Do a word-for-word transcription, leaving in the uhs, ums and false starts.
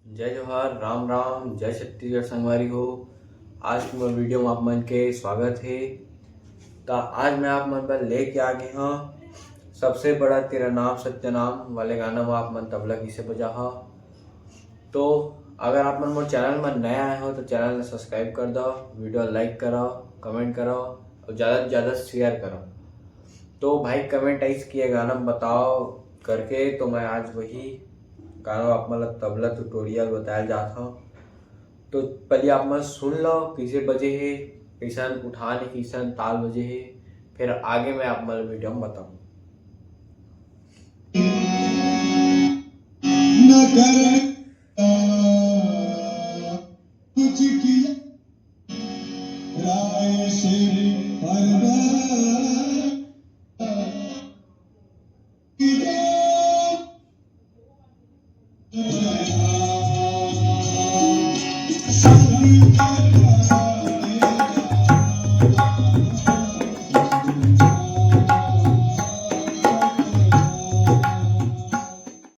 जय जोहार, राम राम, जय छत्तीसगढ़ संगवारी हो। आज के मोर वीडियो में आप मन के स्वागत हे। त आज मैं आप मन बर लेके आ गे हंव सबसे बड़ा तेरा नाम सत्यनाम वाले गाना में आप मन तबला कइसे बजाहा। तो अगर आप मन मोर चैनल में नया आए हो तो चैनल ला सब्सक्राइब कर दो, वीडियो लाइक करो, कमेंट करो और ज़्यादा से ज़्यादा शेयर करो। तो भाई कमेंट आइस कि ये गाना में बताओ करके, तो मैं आज वही गाना आप मन ला तबला ट्यूटोरियल बताए जात हंव। तो पहले आप मन सुन लो कइसे बजे हे, कइसन उठान हे, कइसन ताल बजे हे, फिर आगे मैं आप मन ला वीडियो में बताऊँ। न करना कुछ किया राय से परवाह किया।